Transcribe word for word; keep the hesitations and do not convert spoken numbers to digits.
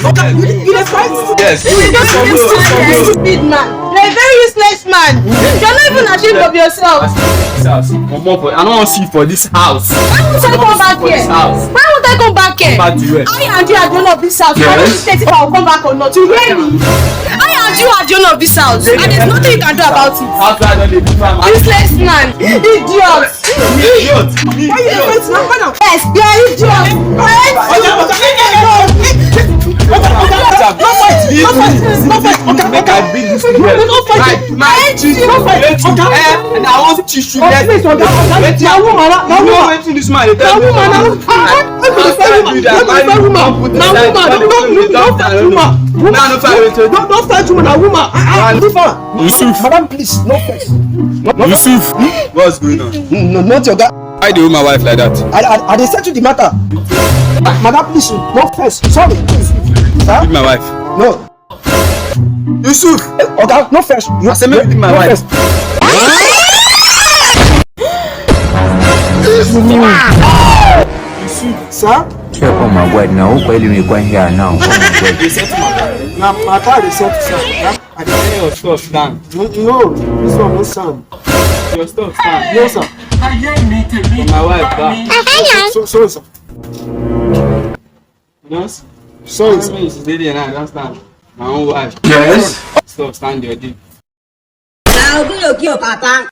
Oga, you, you dey fight? Yes. You dey fight? Stupid man. You're a very useless man. You're not even ashamed of yourself. Comot for, I don't want see you for this house. Why won't I come back here? Why won't I come back here? Come back to where? I and you are the owner of this house. I don't dictate if I will come back or not. You hear me? I and you are the owner of this house, and there's nothing you can do about it. Useless man, idiot. Idiot. Why you dey fight now? Yes, you're idiot. Oga, oga, oga, no fight, no fight, no fight. Oga, make I bring this girl. No fight. My, my, no fight. Oga, eh, and I want tissue. Please, oga, oga, na woman, na woman. Wetin this man dey tell me? Na woman, na woman. Don't, don't, don't fight woman. Woman, no fight woman. Woman, no fight woman. Ah, ah, leave her. Yusuf. Madam, please, no vex. Yusuf. What's going on? No, not your guy. Why dey hold my wife like that? I, I, I dey settle the matter. Madam, please, no vex. Sorry, please. Sir? Leave my wife. No. Yusuf. Oga, no vex. I say make you leave my wife. Yusuf. Sir? Check on my word now. Who call me come here now? Oh my God. Dey settle matter. Na matter dey settle, sir. Na I dey tell your stuff stand. No, no, this one no sound. Your stuff stand. No, sir. For my wife back. So, so, sorry, sir. Yes? Sorry, sir. She dey there now, I don stand. My own wife. Yes? Stuff stand your day. Na Ogunloki o, papa.